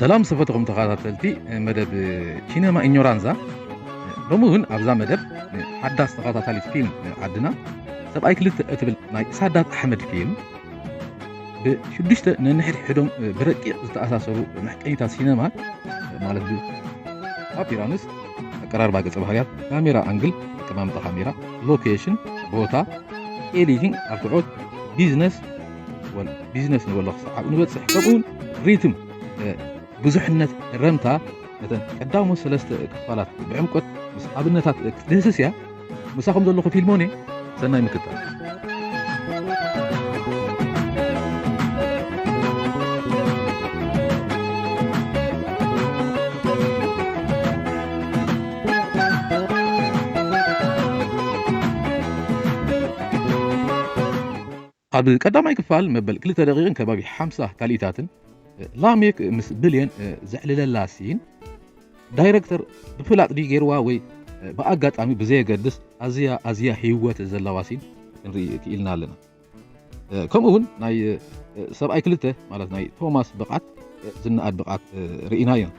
ሰላም ዝፈተኹም ተኸታተልቲ መደብ ሲነማ ኢኞራንዛ። ሎሚ እውን ኣብዛ መደብ ሓዳስ ተኸታታሊት ፊልም ዓድና ሰብኣይ ክልተ እትብል ናይ ሳዳት ኣሕመድ ፊልም ብሽዱሽተ ነንሕድሕዶም ብረቂቕ ዝተኣሳሰሩ መሕቀኒታት ሲነማ ማለት ብኣፒራንስ፣ ኣቀራርባ ገጸ ባህርያት፣ ካሜራ ኣንግል፣ ኣቀማምጣ ካሜራ፣ ሎኬሽን፣ ቦታ፣ ኤዲቲንግ፣ ኣርትዖት፣ ቢዝነስ፣ ወል ቢዝነስ ንበሎ ክሳብ ኣብኡ ንበጽሕ፣ ከምኡውን ሪትም፣ ብዙሕነት፣ ረምታ፣ ነተን ቀዳሞት ሰለስተ ክፋላት ብዕምቆት ምስ ኣብነታት ክትድህስስ እያ። ምሳኹም ዘለኹ ፊልሞኔ፣ ሰናይ ምክትታል። ኣብ ቀዳማይ ክፋል መበል ክልተ ደቂቕን ከባቢ ሓምሳ ካልኢታትን ላሜክ ምስ ብልየን ዘዕልለላ ሲን ዳይረክተር ብፍላጥ ድዩ ገይርዋ ወይ ብኣጋጣሚ ብዘየገድስ ኣዝያ ኣዝያ ህይወት ዘለዋ ሲን ክንርኢ ክኢልና ኣለና። ከምኡ እውን ናይ ሰብኣይ ክልተ ማለት ናይ ቶማስ ብቕዓት ዝነኣድ ብቕዓት ርኢና ኢና።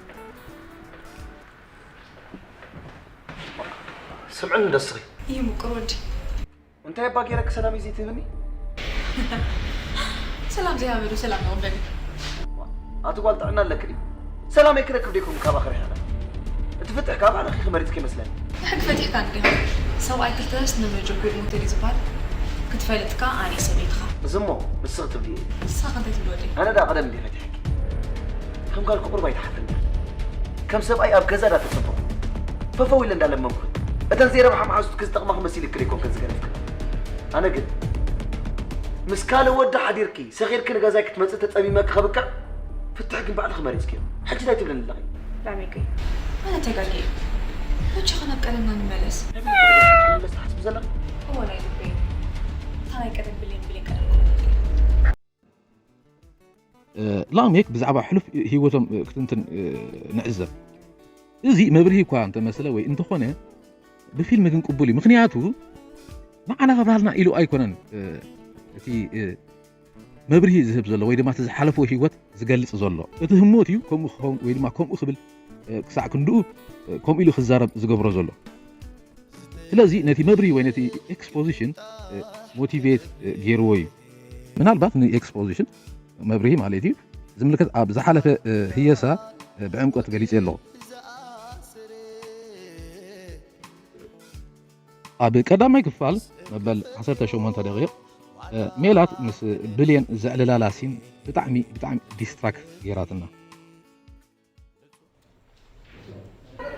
ስምዕኒ ደስኺ እዩ ምቁር ወዲ። እንታይ እባ ገይረኪ ሰላም እዩ ዘይትህብኒ? ሰላም ዘይሃበሉ ሰላም ይቕበል እዩ። ኣቲ ጓል ጥዕና ኣለኪ ድዩ? ሰላመይ ክረክብ ደይኮንኩ ካባኺ ርሒቐ። እቲ ፍትሕ ካብ ኣነኺ ክመሪፅኪ ይመስለኒ። ሕግ ፈቲሕካ እንዲኻ። ሰብኣይ ክልተ ስነ መጀኩ ይሞት እዩ ዝበሃል ክትፈልጥ ከኣ ኣነ እየ ሰበይትኻ። እዚ እሞ ንስኺ ትብልዮ እዩ። ንስኻ ከ እንታይ ትብሎ ወደይ? ኣነ ደኣ ቀደም እንድየ ፈቲሐ ከም ጋል ክቑርብ ኣይትሓፍርን እያ። ከም ሰብኣይ ኣብ ገዛ እንዳተጸበኹ ፈፈው ኢለ እንዳለመንኩ እተን ዘይረብሓ መሓዙትኪ ዝጠቕማኺ መሲልኪ ደይኮንክን ዝገደፍክን። ኣነ ግን ምስ ካልእ ወዲ ሓዲርኪ ሰኺርኪ ንገዛይ ክትመጽኢ ተጸሚመኪ ከብቅዕ ፍትሕ ግን ባዕልኺ መሪጽክዮ። ሕጂ እንታይ ትብልኒ ኣለኺ? ላሜከይ ኣነ ተጋግየ። መቼ ኸ ናብ ቀደምና ንመለስ? መለስ ትሓስቢ ዘለኺ? እወ ናይ ልበይ። እታ ናይ ቀደም ብሌን ብሌን ቀደም ላሜክ ብዛዕባ ሕሉፍ ህይወቶም ክትንትን ንዕዘብ። እዚ መብርሂ እኳ እንተመስለ ወይ እንተኾነ ብፊልም ግን ቅቡል እዩ። ምኽንያቱ ንዓና ከባህልና ኢሉ ኣይኮነን እቲ መብርሂ ዝህብ ዘሎ ወይ ድማ እቲ ዝሓለፎ ህይወት ዝገልጽ ዘሎ። እቲ ህሞት እዩ ከምኡ ክኸውን ወይ ድማ ከምኡ ክብል ክሳዕ ክንድኡ ከምኡ ኢሉ ክዛረብ ዝገብሮ ዘሎ። ስለዚ ነቲ መብርሂ ወይ ነቲ ኤክስፖዚሽን ሞቲቬት ገይርዎ እዩ። ምናልባት ንኤክስፖዚሽን መብርሂ ማለት እዩ ዝምልከት ኣብ ዝሓለፈ ህየሳ ብዕምቆት ገሊጸ ኣለኹ። ኣብ ቀዳማይ ክፋል መበል ዓሰርተ ሸሞንተ ደቂቕ ሜላት ምስ ብልየን ዘዕልላላ ሲን ብጣዕሚ ብጣዕሚ ዲስትራክት ገይራትና።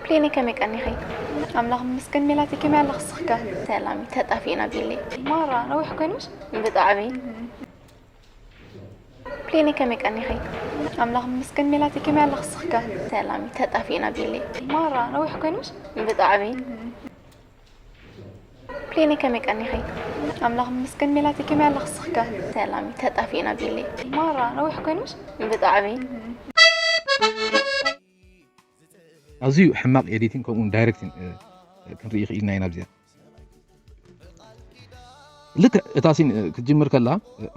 ፕሌኒ ከመይ ቀኒኺ? ኣምላኽ ይመስገን ሜላተይ ከመይ ኣለኺ ንስኺ ከ? ሰላም ተጣፊእና ቢሊ። ማራ ነዊሕ ኮይኑስ? ብጣዕሚ። ፕሌኒ ከመይ ቀኒኺ? ኣምላኽ ይመስገን ሜላተይ ከመይ ኣለኺ ንስኺ ከ? ሰላም ተጣፊእና ቢሊ። ማራ ነዊሕ ኮይኑስ? ብጣዕሚ። ፕሌኒ ከመይ ቀኒኺ? ኣምላኽ ይመስገን ሜላተይ ከመይ ኣለኺ ንስኺ ከ? ሰላም ተጣፊእና ቢሊ። ማራ ነዊሕ ኮይኑስ? ብጣዕሚ። ኣዝዩ ሕማቕ ኤዲቲንግ ከምኡ ዳይሬክቲንግ ክንርኢ ክኢልና ኢና ኣብዚኣ። ልክዕ እታ ሲን ክትጅምር ከላ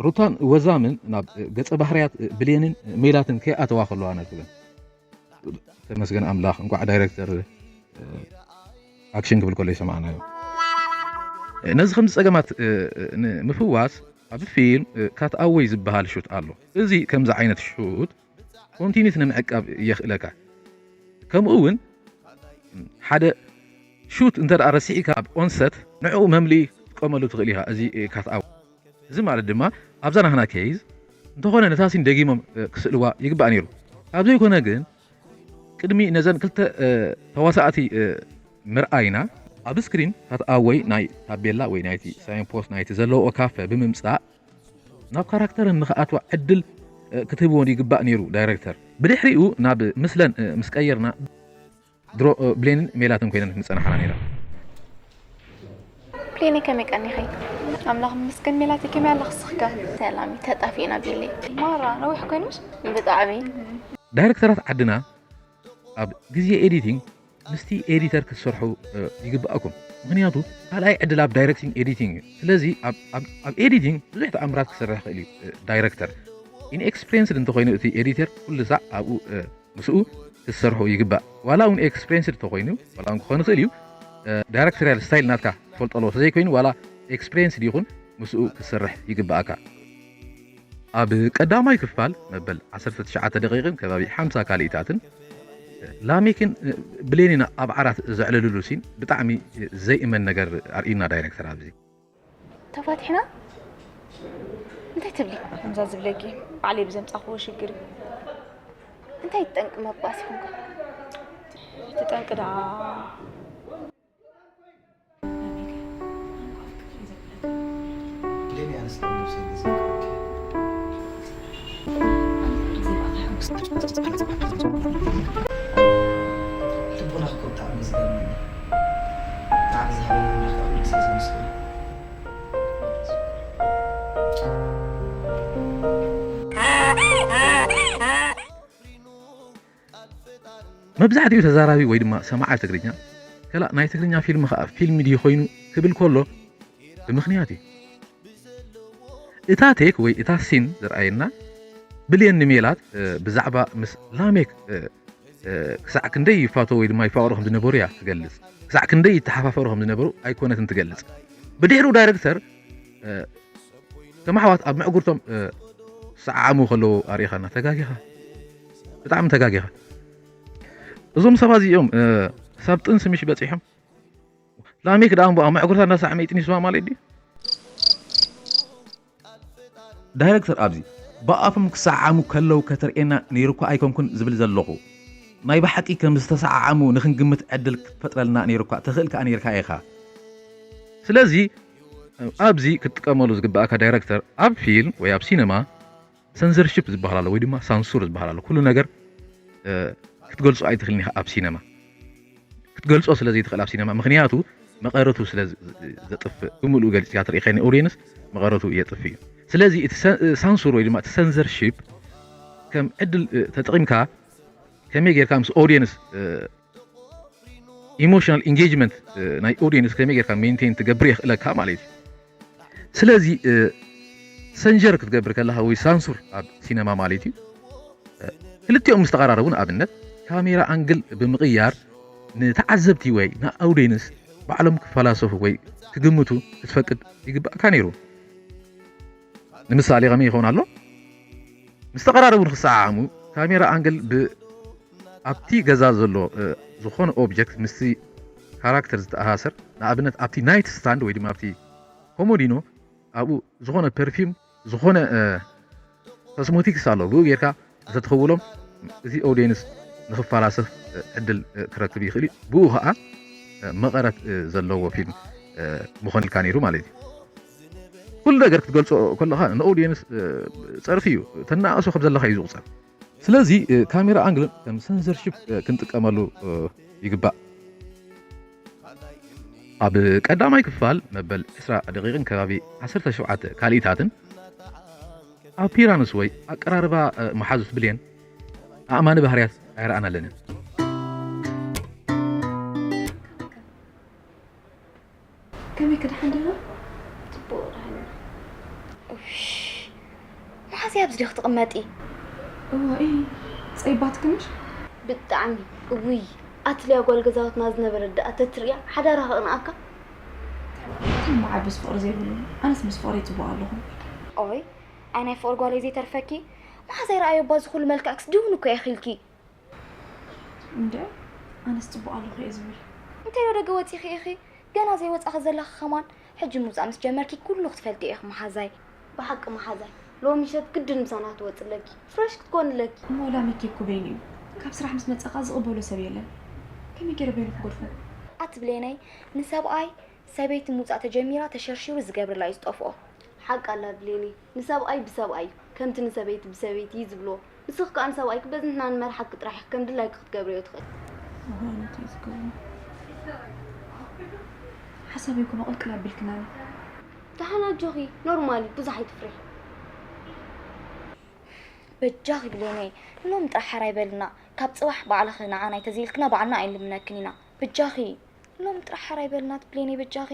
ሩታን ወዛምን ናብ ገጸ ባህርያት ብሌንን ሜላትን ከይኣተዋ ከለዋ ነትብለን። ተመስገን ኣምላኽ እንኳዕ ዳይሬክተር ኣክሽን ክብል ከሎ ይሰማዕናዮ። ነዚ ከምዚ ጸገማት ንምፍዋስ ኣብ ፊልም ካት ኣወይ ዝበሃል ሹት ኣሎ። እዚ ከምዚ ዓይነት ሹት ኮንቲኒት ንምዕቃብ የኽእለካ። ከምኡ እውን ሓደ ሹት እንተ ደኣ ረሲዕካ ኣብ ኦንሰት ንዕኡ መምልኢ ክትጥቀመሉ ትኽእል ኢኻ። እዚ ካት ኣወይ እዚ ማለት ድማ ኣብዛ ናህና ኬዝ እንተኾነ ነታ ሲን ደጊሞም ክስእልዋ ይግባእ ነይሩ። ካብ ዘይኮነ ግን ቅድሚ ነዘን ክልተ ተዋሳእቲ ምርኣይና ኣብ ስክሪን ካት ኣወይ ናይ ታቤላ ወይ ናይቲ ሳይንፖስት ናይቲ ዘለውኦ ካፈ ብምምጻእ ናብ ካራክተረን ንኽኣትዋ ዕድል ክትህብወን ይግባእ ነይሩ ዳይረክተር። ብድሕሪኡ ናብ ምስለን ምስ ቀየርና ድሮ ብሌንን ሜላትን ኮይነን ምጸናሕና ነይረን። ፕሌኒ ከመይ ቀኒኺ? ኣምላኽ ይመስገን ሜላተይ ከመይ ኣለኺ ንስኺ ከ? ሰላም ተጣፊእና ቢሊ። ማራ ነዊሕ ኮይኑስ? ብጣዕሚ። ዳይረክተራት ዓድና ኣብ ግዜ ኤዲቲንግ ምስቲ ኤዲተር ክትሰርሑ ይግባእኩም። ምኽንያቱ ካልኣይ ዕድል ኣብ ዳይረክቲንግ ኤዲቲንግ እዩ። ስለዚ ኣብ ኤዲቲንግ ብዙሕ ተኣምራት ክሰርሕ ይኽእል እዩ ዳይረክተር። ኢንኤክስፕሬንስድ እንተኮይኑ እቲ ኤዲተር ኩሉ ሳዕ ኣብኡ ምስኡ ክትሰርሑ ይግባእ። ዋላ እውን ኤክስፕሬንስድ እንተኮይኑ ዋላ እውን ክኾን ይኽእል እዩ። ዳይሬክቶሪያል ስታይል ናትካ ትፈልጦ ኣለዎ ተዘይኮይኑ ዋላ ኤክስፕሬንስድ ይኹን ምስኡ ክትሰርሕ ይግባእካ። ኣብ ቀዳማይ ክፋል መበል ዓሰርተ ትሽዓተ ደቂቕን ከባቢ ሓምሳ ካልኢታትን ላሜክን ብሌኒና ኣብ ዓራት ዘዕለልሉ ሲን ብጣዕሚ ዘይእመን ነገር ኣርእዩና ዳይሬክተር ኣብዚ። ተፋቲሕና እንታይ ትብሊ? ከምዛ ዝብለኪ ባዕለይ ብዘምፃኽዎ ሽግር እዩ። እንታይ ትጠንቂ መባስ ይኹንካ? እቲ ጠንቂ ደኣ መብዛሕትኡ ተዛራቢ ወይ ድማ ሰማዓይ ትግርኛ ከላእ ናይ ትግርኛ ፊልም ከኣ ፊልም ድዩ ኮይኑ ክብል ከሎ ብምኽንያት እዩ። እታ ቴክ ወይ እታ ሲን ዘርኣየና ብሌን ንሜላት ብዛዕባ ምስ ላሜክ ክሳዕ ክንደይ ይፋተው ወይ ድማ ይፋቐሩ ከም ዝነበሩ እያ ትገልጽ። ክሳዕ ክንደይ ይተሓፋፈሩ ከም ዝነበሩ ኣይኮነትን ትገልጽ። ብድሕሩ ዳይረክተር ከም ኣሕዋት ኣብ ምዕጉርቶም ክሰዓዓሙ ከለዉ ኣርእኻና። ተጋጊኻ፣ ብጣዕሚ ተጋጊኻ። እዞም ሰባት እዚኦም ክሳብ ጥንሲ ምሽ በጺሖም። ላሜክ ደኣ እምቦ ኣብ ምዕጉርታ እንዳ ሳዕመ ይጥኒስዋ ማለት ድዩ? ዳይረክተር ኣብዚ ብኣፎም ክሰዓዓሙ ከለዉ ከተርእየና ነይሩኳ ኣይኮንኩን ዝብል ዘለኹ። ናይ ብሓቂ ከም ዝተሰዓዓሙ ንኽንግምት ዕድል ክትፈጥረልና ነይሩኳ ትኽእል ከኣ ነይርካ ኢኻ። ስለዚ ኣብዚ ክትጥቀመሉ ዝግበኣካ ዳይረክተር ኣብ ፊልም ወይ ኣብ ሲነማ ሰንሰርሺፕ ዝበሃል ኣሎ ወይ ድማ ሳንሱር ዝበሃል ኣሎ። ኩሉ ነገር ክትገልጾ ኣይትኽእልን ኢኻ ኣብ ሲነማ። ክትገልጾ ስለ ዘይትኽእል ኣብ ሲነማ ምኽንያቱ መቐረቱ ስለ ዘጥፍእ ብምሉኡ ገሊጽካ ትርኢ ከኒ ኦድየንስ መቐረቱ የጥፍ እዩ። ስለዚ እቲ ሳንሱር ወይ ድማ እቲ ሰንሰርሺፕ ከም ዕድል ተጠቒምካ ከመይ ጌርካ ምስ ኦድየንስ ኢሞሽናል ኢንጌጅመንት ናይ ኦድየንስ ከመይ ጌርካ ሜንቴን ትገብር የኽእለካ ማለት እዩ። ስለዚ ሰንጀር ክትገብር ከለኻ ወይ ሳንሱር ኣብ ሲነማ ማለት እዩ ክልቲኦም ምስ ተቐራረቡ ንኣብነት ካሜራ ኣንግል ብምቕያር ንተዓዘብቲ ወይ ንኣውድየንስ ባዕሎም ክፈላሰፉ ወይ ክግምቱ ክትፈቅድ ይግባእካ ነይሩ። ንምሳሌ ከመይ ይኸውን ኣሎ? ምስ ተቐራረቡ ንክሰዓዓሙ ካሜራ ኣንግል ብ ኣብቲ ገዛ ዘሎ ዝኾነ ኦብጀክት ምስቲ ካራክተር ዝተኣሳሰር፣ ንኣብነት ኣብቲ ናይት ስታንድ ወይ ድማ ኣብቲ ኮሞዲኖ ኣብኡ ዝኾነ ፐርፊም ዝኾነ ኮስሞቲክስ ኣሎ፣ ብኡ ጌርካ እንተትኽውሎም እቲ ኦድየንስ ንኽፈላሰፍ ዕድል ክረክብ ይኽእል እዩ። ብኡ ኸዓ መቐረት ዘለዎ ፊልም ምኾንልካ ነይሩ ማለት እዩ። ኩሉ ነገር ክትገልጾ ከለኻ ንኦድየንስ ጸርፊ እዩ፣ ተናእሶ ከም ዘለኻ እዩ ዝቑጸር። ስለዚ ካሜራ ኣንግል ከም ሰንሰርሺፕ ክንጥቀመሉ ይግባእ። ኣብ ቀዳማይ ክፋል መበል ዕስራ ደቂቕን ከባቢ ዓሰርተ ሸውዓተ ካልኢታትን ኣፒራንስ ወይ ኣቀራርባ መሓዙት ብሌን ኣእማኒ ባህርያት ኣይረኣናለንን። ከመይ ክድሓን ዲኻ? ጽቡቕ ደሓን። እሽ፣ መሓዚ ኣብዚ ዲኺ ትቕመጢ? እዋኢ፣ ጸይባትኪ ምሽ? ብጣዕሚ፣ እውይ፣ ኣትልያ ጓል ገዛውትና ዝነበረት ደኣ ተትርእያ ሓዳራ ከቕንኣካ። እቶም መዓበስ ፍቕሪ ዘይብሉ፣ ኣነስ ምስ ፍቕረይ ጽቡቕ ኣለኹ። ኦይ፣ ኣይ ናይ ፍቕሪ ጓለይ ዘይተርፈኪ፣ መሓዛይ ረኣዮ እባ እዚ ኩሉ መልክዕክስ ድውን እኮ ኢኺ ኢልኪ። እንደ ኣነስ ጽቡቕ ኣለኹ እየ ዝብል። እንታይ ዶ ደገ ወጺኺ ኢኺ? ገና ዘይወጻኺ ዘለኺ ከማን ሕጂ ምውጻእ ምስ ጀመርኪ ኩሉ ክትፈልጥዮ ኢኺ መሓዛይ። ብሓቂ መሓዛይ ሎሚ ምሸት ግድን ምሳና ክትወጺ ኣለኪ። ፍረሽ ክትኮኒ ኣለኪ። እሞ ላሜክ እኮ በይኑ እዩ። ካብ ስራሕ ምስ መጸ ከኣ ዝቕበሎ ሰብ የለን። ከመይ ገይረ በይኑ ክገድፎ? ኣቲ ብሌነይ ንሰብኣይ ሰበይቲ ምውጻእ ተጀሚራ ተሸርሺሩ ዝገብርላ እዩ ዝጠፍኦ። ሓቃ ኣላ ብሌነይ ንሰብኣይ ብሰብኣይ እዩ ከምቲ ንሰበይቲ ብሰበይቲ እዩ ዝብልዎ። ንስኺ ከኣ ንሰብኣይኪ በዚ ንሕና ንመርሓኪ ጥራሕ ኢኺ ከም ድላይኪ ክትገብርዮ ትኽእሊ። እዋይ እንታይ ዝገብሮ ሓሳበይ እኮ መቐልቅል ኣቢልክናኒ። ደሓን ኣጆኺ ኖርማል እዩ ብዙሕ ኣይትፍርሒ። በጃኺ ብሌነይ ሎም ጥራሕ ሕራይ በልና ካብ ጽባሕ ባዕልኺ ንዓና ኣይተዘይልክና ባዕልና ኣይንልምነክን ኢና በጃኺ። ሎም ጥራሕ ሓራይ በልናት ብሌነይ በጃኺ።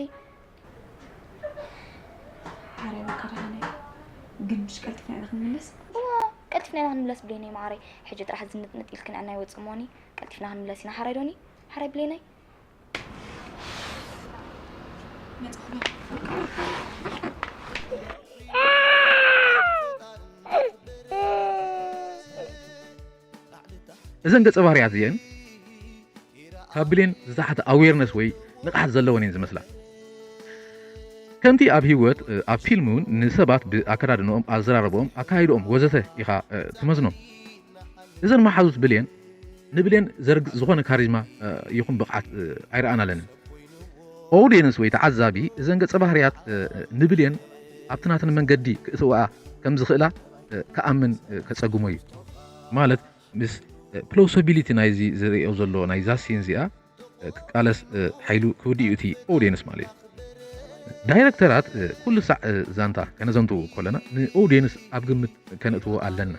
ሓራይ በቃ ደሓነይ ግን ምሽ ቀልጢፍና ኢና ክንምለስ። እዋ ናይ ክንምለስ ብሌነይ መዓረይ፣ ሕጂ ጥራሕ ዝንጥንጥ ኢልክን ኣናይ ወጽእ ሞኒ፣ ቀልጢፍና ክንምለስ ኢና። ሓራይ ዶኒ? ሓራይ ብሌነይ? እዘን ገጸ ባህርያት እዚአን ካብ ብሌን ዝተሓተ ኣዌርነስ ወይ ንቕሓት ዘለወን እየን ዝመስላ። ከምቲ ኣብ ህይወት ኣብ ፊልም እውን ንሰባት ብኣከዳድንኦም፣ ኣዘራርባኦም፣ ኣካይድኦም ወዘተ ኢኻ ትመዝኖም። እዘን መሓዙት ብሌን ንብሌን ዘርግጽ ዝኾነ ካሪዝማ ይኹን ብቕዓት ኣይረኣናለንን። ኦዲየንስ ወይ ተዓዛቢ እዘን ገጸ ባህርያት ንብሌን ኣብቲ ናተን መንገዲ ክእትውኣ ከም ዝኽእላ ክኣምን ከጸግሞ እዩ። ማለት ምስ ፕሎሶቢሊቲ ናይዚ ዝርእዮ ዘሎ ናይዛ ሲን እዚኣ ክቃለስ ሓይሉ ክውድእ እዩ እቲ ኦዲየንስ ማለት እዩ። ዳይረክተራት ኩሉ ሳዕ ዛንታ ከነዘንትው ከለና ንኦዲየንስ ኣብ ግምት ከነእትዎ ኣለና።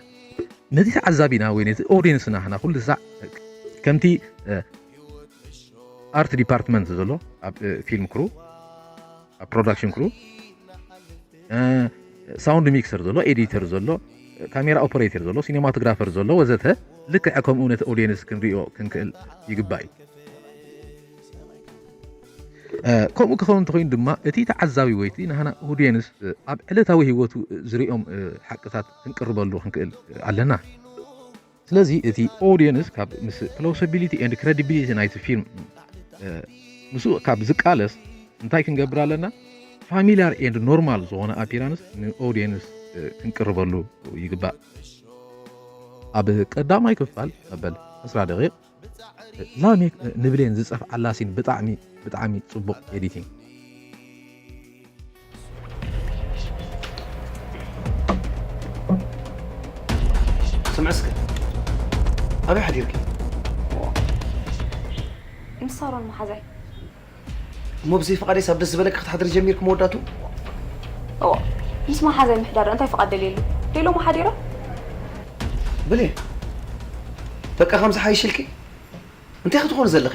ነቲ ተዓዛቢና ወይ ነቲ ኦዲየንስና ህና ኩሉ ሳዕ ከምቲ ኣርት ዲፓርትመንት ዘሎ ኣብ ፊልም ክሩ ኣብ ፕሮዳክሽን ክሩ ሳውንድ ሚክሰር ዘሎ ኤዲተር ዘሎ ካሜራ ኦፐሬተር ዘሎ ሲኔማቶግራፈር ዘሎ ወዘተ ልክዕ ከምኡ ነቲ ኦዲየንስ ክንሪኦ ክንክእል ይግባእ እዩ። ከምኡ ክኸውን እንተኮይኑ ድማ እቲ ተዓዛቢ ወይ እቲ ናህና ኦዲየንስ ኣብ ዕለታዊ ህይወቱ ዝሪኦም ሓቅታት ክንቅርበሉ ክንክእል ኣለና። ስለዚ እቲ ኦዲየንስ ካብ ምስ ፕሎሲቢሊቲ ኤንድ ክረዲቢሊቲ ናይቲ ፊልም ምስኡ ካብ ዝቃለስ እንታይ ክንገብር ኣለና? ፋሚሊያር ኤንድ ኖርማል ዝኾነ ኣፒራንስ ንኦዲየንስ ክንቅርበሉ ይግባእ። ኣብ ቀዳማይ ክፋል መበል ዕስራ ደቂቕ ላሜክ ንብሌን ዝጸፍዓላ ሲን ብጣዕሚ ብጣዕሚ ጽቡቕ ኤዲቲንግ። ስምዒ እስከ ኣበይ ሓዲርኪ? ምስ ሳሮን መሓዛይ እሞ ብዘይ ፍቓደይ ሳብ ደስ ዝበለኪ ክትሓድሪ ጀሚርኪ መወዳቱ? እዋ ምስ መሓዛይ ምሕዳር እንታይ ፍቓድ ደልየሉ? ደይሎሞ ሓዲረ? ብሌን በቃ ከምዚ ሓይሽልኪ? እንታይ ክትኾኒ ዘለኺ?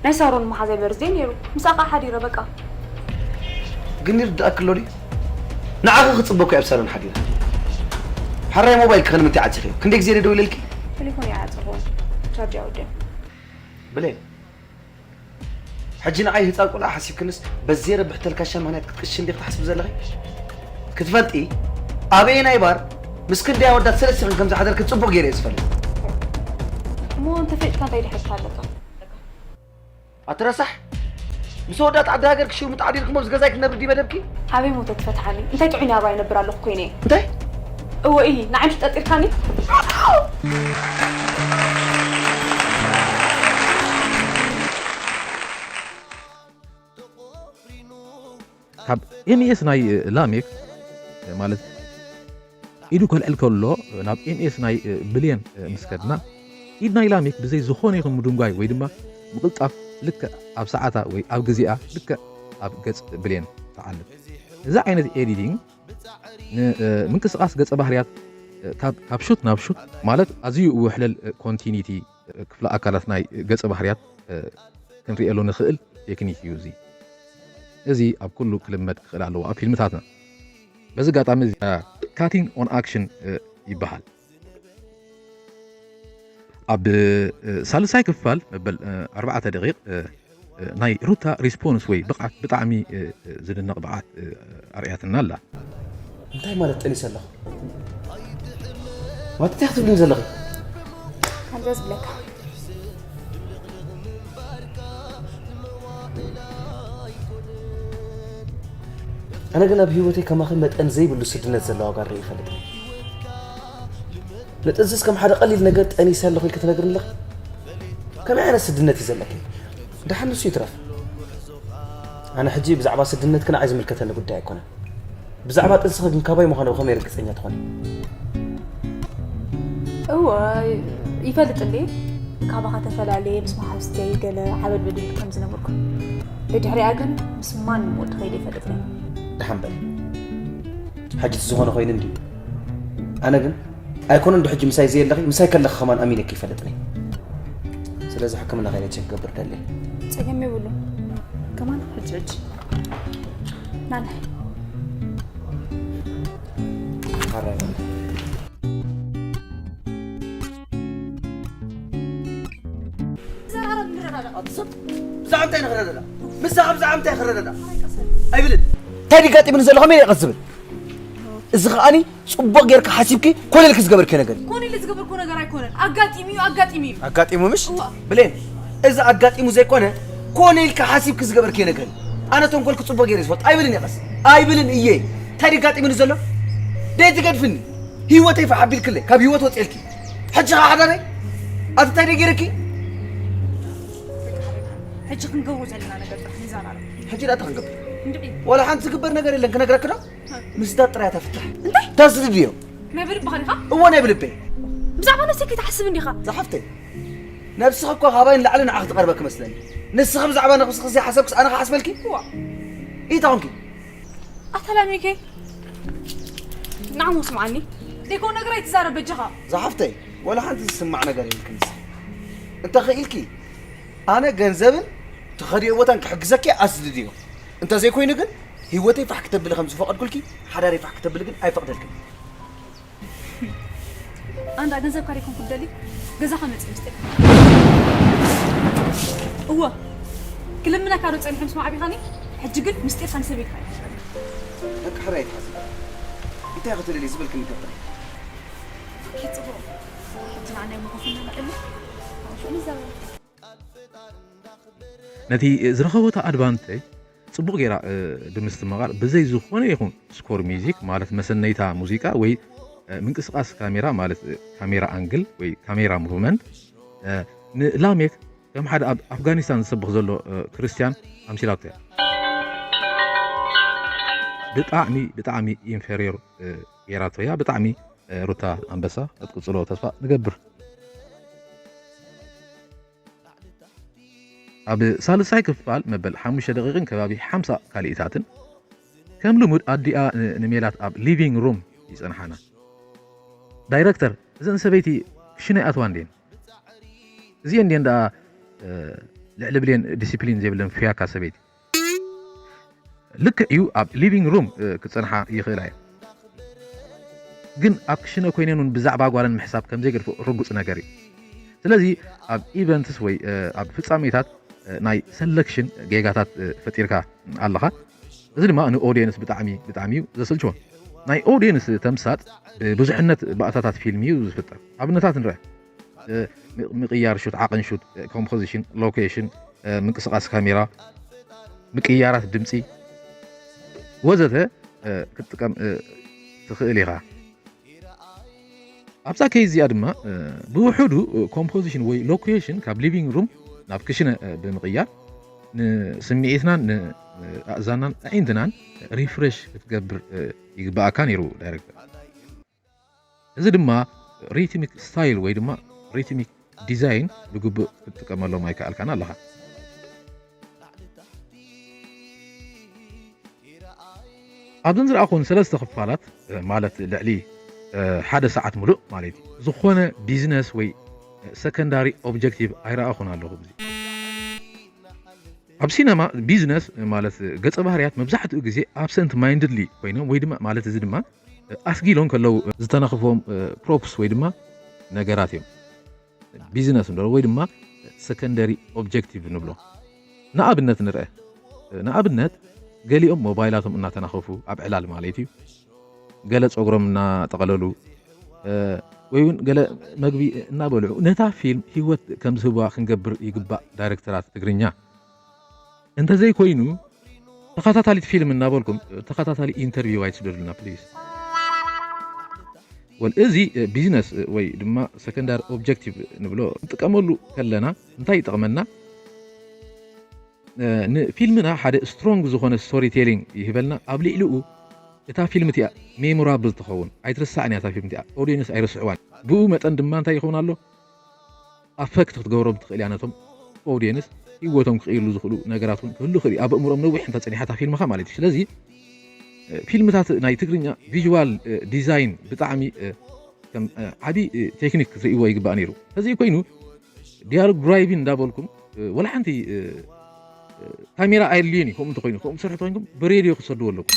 ናይ ሳሮን መሓዛይ በርዝደይ ነይሩ። ምሳኣ ከዓ ሓዲረ በቃ። ግን ይርድኣኪ ኣሎ ድዩ? ንዓኺ ክፅበኩ ኣብ ሳሎን ሓዲረ። ሓራይ ሞባይልኪ ከ ንምንታይ ዓፂኽዮ? ክንደይ ግዜ ደደዊለልኪ? ቴሌፎን ይዓፀኹ ቻርጅ ኣውድን። ብሌን ሕጂ ንዓይ ህፃን ቆልዓ ሓሲብክንስ በዚ ረብሕ ተልካሻ ምክንያት ክትቅሽን ዲኺ ትሓስቢ ዘለኺ? ክትፈልጢ ኣበየናይ ባር ምስ ክንደይ ኣወዳት ሰለስቲኽን ከም ዝሓደርክን ፅቡቕ ገይረ እየ ዝፈልጥ። እሞ እንተፈሊጥካ እንታይ ድሕዝካ ኣለካ? ኣቲ ረሳሕ ምስ ኣወዳት ዓዲ ሃገር ክሽርሙጥ ዓዲርክሞ ምስ ገዛይ ክትነብሪ ድዩ መደብኪ? ኣበይ ሞተ ትፈትሓኒ? እንታይ ጥዑይ ናብራ ይነብር ኣለኹ ኮይነ እየ። እንታይ? እወ ኢሂ ንዓይ ምሽ ጠርጢርካኒ? ካብ ኤምኤስ ናይ ላሜክ ማለት ኢዱ ከልዕል ከሎ ናብ ኤምኤስ ናይ ብሌን ምስ ከድና ኢድ ናይ ላሜክ ብዘይ ዝኾነ ይኹን ምድንጓይ ወይ ድማ ምቕልጣፍ ልክዕ ኣብ ሰዓታ ወይ ኣብ ግዜኣ ልክዕ ኣብ ገጽ ብሌን ትዓልብ። እዚ ዓይነት ኤዲቲንግ ንምንቅስቓስ ገጸ ባህርያት ካብ ሹት ናብ ሹት ማለት ኣዝዩ ውሕለል ኮንቲኒቲ ክፍለ ኣካላት ናይ ገጸ ባህርያት ክንርእየሉ ንኽእል ቴክኒክ እዩ እዚ። እዚ ኣብ ኩሉ ክልመድ ክኽእል ኣለዎ ኣብ ፊልምታትና። በዚ ኣጋጣሚ እዚ ካቲንግ ኦን ኣክሽን ይበሃል። ኣብ ሳልሳይ ክፋል መበል ኣርባዕተ ደቂቕ ናይ ሩታ ሪስፖንስ ወይ ብቕዓት ብጣዕሚ ዝድነቕ ብቕዓት ኣርእያትና ኣላ። እንታይ ማለት ጠኒሰ ኣለኹ? ማለት እንታይ ክትብልኒ ዘለኺ? ከምዛ ዝብለካ ኣነ ግን ኣብ ህይወተይ ከማኺ መጠን ዘይብሉ ስድነት ዘለዋ ጓል ርኢ ይፈልጥ። ንጥንስስ ከም ሓደ ቀሊል ነገር ጠኒሰ ኣለኹ ኢልኪ ትነግርኒ ኣለኺ? ከመይ ዓይነት ስድነት እዩ ዘለኪ? ደሓን ንሱ ይትረፍ። ኣነ ሕጂ ብዛዕባ ስድነትኪ ንዓይ ዝምልከተኒ ጉዳይ ኣይኮነን። ብዛዕባ ጥንስኺ ግን ካባይ ምዃኑ ብኸመይ ርግጸኛ ትኾኒ? እወ ይፈልጥ እንዴ ካባኻ ተፈላለየ ምስ መሓዙተይ ገለ ሓበል በድል ከም ዝነበርኩ። ብድሕሪኣ ግን ምስ ማንም ወዲ ከይደ ይፈልጥ ነይ። ደሓን በል። ሕጂ እቲ ዝኾነ ኮይኑ እንድዩ። ኣነ ግን ኣይኮነን ዶ ሕጂ ምሳይ ዘየለኺ፣ ምሳይ ከለኺ ከማን ኣሚነኪ ይፈልጥኒ። ስለዚ ሕክምና ከይደ ቸክ ክገብር ደሊ። ጸገም የብሉ። ከማን ሕጂ ሕጂ ናናይ ሓራይ ማለት ሰብ ብዛዕባ እንታይ ንኽረዳዳ? ምሳኻ ብዛዕባ እንታይ ክረዳዳ? ኣይብልን። እንታይ ድጋጢምኒ ዘሎ ከመይ ይቐስ ዝብል? እዚ ከኣኒ ጽቡቕ ጌርካ ሓሲብኪ ኮነ ኢልኪ ዝገበርኪ ነገር እዩ። ኮነ ኢለ ዝገበርኩ ነገር ኣይኮነን። ኣጋጢሙ እዩ፣ ኣጋጢሙ እዩ። ኣጋጢሙ ምሽ? እዋ። ብሌን፣ እዚ ኣጋጢሙ ዘይኮነ ኮነ ኢልካ ሓሲብኪ ዝገበርኪ ነገር እዩ። ኣነ ተንኮልኪ ጽቡቕ ጌር ዝፈልጥ ኣይብልን እየ። ቀስ ኣይብልን እየ። እንታይ ድጋጢምኒ ዘሎ? ደይ ትገድፍኒ። ህይወተይ ፋሕ ኣቢልክለይ ካብ ህይወት ወጽኤልኪ። ሕጂ ኸዓ ሓዳረይ ኣቲ እንታይ ደይ ጌረኪ? ሕጂ ክንገብሮ ዘለና ነገር ጥራሕ ንዛራረብ። ሕጂ ዳኣ እንታይ ክንገብር? እንድዒ። ዋላ ሓንቲ ዝግበር ነገር የለን ክነግረኪ ዶ? ምስዳድ ጥራይ እታ ፍታሕ። እንታይ? ታስድድዮ? ናይ ብልብኻ ዲኻ? እዎ ናይ ብልበይ። ብዛዕባ ነብሰይ ከይትሓስብ እንዲኻ? ዝሓፍተይ ነብስኺ እኮ ካባይ ንላዕሊ ንዓኺ ትቐርበኪ መስለኒ። ንስኺ ብዛዕባ ነብስኺ ዘይሓሰብክስ ኣነ ክሓስበልኪ? እዋ። ኢታ ኾንኪ? ኣታ ላሚከይ ንዓሞ ስምዓኒ። ዘይኮን ነገር ኣይትዛረብ በጃኻ። ዝሓፍተይ ዋላ ሓንቲ ዝስማዕ ነገር የብልክን ንስኺ። እንተኽኢልኪ ኣነ ገንዘብን ትኸድዮ ቦታን ክሕግዘኪ ኣስድድዮ። እንተዘይኮይኑ ግን ህይወተይ ፋሕ ክተብሊ ከም ዝፈቐድኩልኪ ሓዳረይ ፋሕ ክተብሊ ግን ኣይፈቕደልክን። ኣንዳ ገንዘብካ ደይኮንኩ ደሊ ገዛኻ መጽእ ምስጢር እወ ክልምነካ ዶ ጸኒሐ ምስ ማዕቢኻኒ ሕጂ ግን ምስጢርካ ንሰበይትካ ደቂ ሕራይ ትሓዚ እንታይ ክትደሊ ዝበልክኒ ገባይ ኦኬ ጽቡቕ ሕጂ ንዓናይ መኾፍና ንዕሉ ኣብኡ ንዛረብ ነቲ ዝረኸበቶ ኣድቫንቴጅ ጽቡቕ ጌራ ብምስትምቓር ብዘይ ዝኾነ ይኹን ስኮር ሚዚክ ማለት መሰነይታ ሙዚቃ ወይ ምንቅስቓስ ካሜራ ማለት ካሜራ ኣንግል ወይ ካሜራ ሙቭመንት ንላሜክ ከም ሓደ ኣብ ኣፍጋኒስታን ዝሰብኽ ዘሎ ክርስትያን ኣምሲላቶ እያ። ብጣዕሚ ብጣዕሚ ኢንፌሪዮር ጌራቶ እያ። ብጣዕሚ ሩታ ኣንበሳ ክትቅጽሎ ተስፋ ንገብር። ኣብ ሳልሳይ ክፋል መበል ሓሙሽተ ደቂቕን ከባቢ ሓምሳ ካልኢታትን ከም ልሙድ ኣዲኣ ንሜላት ኣብ ሊቪንግ ሩም ይጸንሓና። ዳይረክተር እዘን ሰበይቲ ክሽነ ይኣትዋ እንዴን እዚኤን እንዴን ደኣ ልዕሊ ብሌን ዲሲፕሊን ዘይብለን ፍያካ ሰበይቲ ልክዕ እዩ ኣብ ሊቪንግ ሩም ክጸንሓ ይኽእላ እየን ግን ኣብ ክሽነ ኮይነን እውን ብዛዕባ ጓለን ምሕሳብ ከም ዘይገድፎ ርጉጽ ነገር እዩ ስለዚ ኣብ ኢቨንትስ ወይ ኣብ ፍጻሜታት ናይ ሰለክሽን ጌጋታት ፈጢርካ ኣለኻ እዚ ድማ ንኦድየንስ ብጣዕሚ ብጣዕሚ እዩ ዘስልችዎ ናይ ኦድየንስ ተምሳጥ ብብዙሕነት ባእታታት ፊልም እዩ ዝፍጠር ኣብነታት ንርአ ምቅያር ሹት ዓቐን ሹት ኮምፖዚሽን ሎኬሽን ምንቅስቃስ ካሜራ ምቅያራት ድምፂ ወዘተ ክትጥቀም ትኽእል ኢኻ ኣብዛ ኬዝ እዚኣ ድማ ብውሕዱ ኮምፖዚሽን ወይ ሎኬሽን ካብ ሊቪንግ ሩም ናብ ክሽነ ብምቕያር ንስምዒትናን ንኣእዛናን ኣዒንትናን ሪፍሬሽ ክትገብር ይግባኣካ ነይሩ ዳይረክተር እዚ ድማ ሪትሚክ ስታይል ወይ ድማ ሪትሚክ ዲዛይን ብግቡእ ክትጥቀመሎም ኣይከኣልካን ኣለኻ ኣብዘን ዝረኣኹን ሰለስተ ክፋላት ማለት ልዕሊ ሓደ ሰዓት ሙሉእ ማለት እዩ ዝኾነ ቢዝነስ ወይ ሰከንዳሪ ኦብጀክቲቭ ኣይረኣኹን ኣለኹ ብዚ ኣብ ሲነማ ቢዝነስ ማለት ገፀ ባህርያት መብዛሕትኡ ግዜ ኣብሰንት ማይንድሊ ኮይኖም ወይ ድማ ማለት እዚ ድማ ኣስጊሎም ከለዉ ዝተነኽፎም ፕሮፕስ ወይ ድማ ነገራት እዮም ቢዝነስ ንብሎ ወይ ድማ ሰከንደሪ ኦብጀክቲቭ ንብሎ ንኣብነት ንርአ ንኣብነት ገሊኦም ሞባይላቶም እናተናኸፉ ኣብ ዕላል ማለት እዩ ገለ ፀጉሮም እናጠቐለሉ ወይ እውን ገለ መግቢ እናበልዑ ነታ ፊልም ህይወት ከም ዝህብዋ ክንገብር ይግባእ ዳይሬክተራት ትግርኛ እንተዘይኮይኑ ተኸታታሊት ፊልም እናበልኩም ተኸታታሊ ኢንተርቪው ኣይትስደዱልና ፕሊዝ ወል እዚ ቢዝነስ ወይ ድማ ሰከንዳሪ ኦብጀክቲቭ ንብሎ ንጥቀመሉ ከለና እንታይ ይጠቕመና ንፊልምና ሓደ ስትሮንግ ዝኾነ ስቶሪ ቴሊንግ ይህበልና ኣብ ልዕሊኡ እታ ፊልም እቲኣ ሜሞራብል ትኸውን ኣይትረሳዕን እያ እታ ፊልም እቲኣ ኦዲየንስ ኣይረስዕዋን ብኡ መጠን ድማ እንታይ ይኸውን ኣሎ ኣፈክት ክትገብሮም ትኽእል እያ ነቶም ኦዲየንስ ህይወቶም ክቕይርሉ ዝኽእሉ ነገራት እውን ክህሉ ይኽእል እዩ ኣብ ኣእምሮም ነዊሕ እንተ ፀኒሓታ ፊልምኻ ማለት እዩ ስለዚ ፊልምታት ናይ ትግርኛ ቪዥዋል ዲዛይን ብጣዕሚ ከም ዓብዪ ቴክኒክ ክትርእይዎ ይግባእ ነይሩ ተዘይ ኮይኑ ዲያሎግ ድራይቪን እንዳበልኩም ወላ ሓንቲ ካሜራ ኣየድልዮን እዩ ከምኡ እንተኮይኑ ከምኡ ትሰርሑ ተኮይንኩም ብሬድዮ ክትሰድዎ ኣለኩም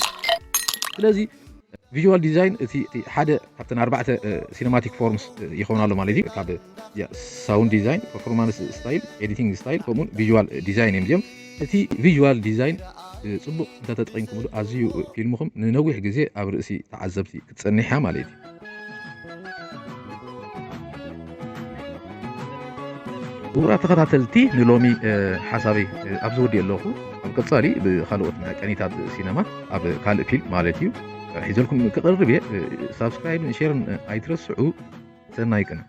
ስለዚ ቪዥዋል ዲዛይን እቲ ሓደ ካብተን ኣርባዕተ ሲነማቲክ ፎርምስ ይኸውን ኣሎ ማለት እዩ። ካብ ሳውንድ ዲዛይን፣ ፐርፎርማንስ ስታይል፣ ኤዲቲንግ ስታይል፣ ከምኡውን ቪዥዋል ዲዛይን እዮም እዚኦም። እቲ ቪዥዋል ዲዛይን ጽቡቕ እንተተጠቂምኩምሉ ኣዝዩ ፊልምኹም ንነዊሕ ግዜ ኣብ ርእሲ ተዓዘብቲ ክትጸንሕ እያ ማለት እዩ። ክቡራት ተኸታተልቲ፣ ንሎሚ ሓሳበይ ኣብዚ ወዲእ ኣለኹ። ኣብ ቀጻሊ ብካልኦት መዐቀኒታት ሲነማ ኣብ ካልእ ፊልም ማለት እዩ ሒዘልኩም ክቐርብ እየ። ሳብስክራይብን ሼርን ኣይትረስዑ። ሰናይ ቅነ።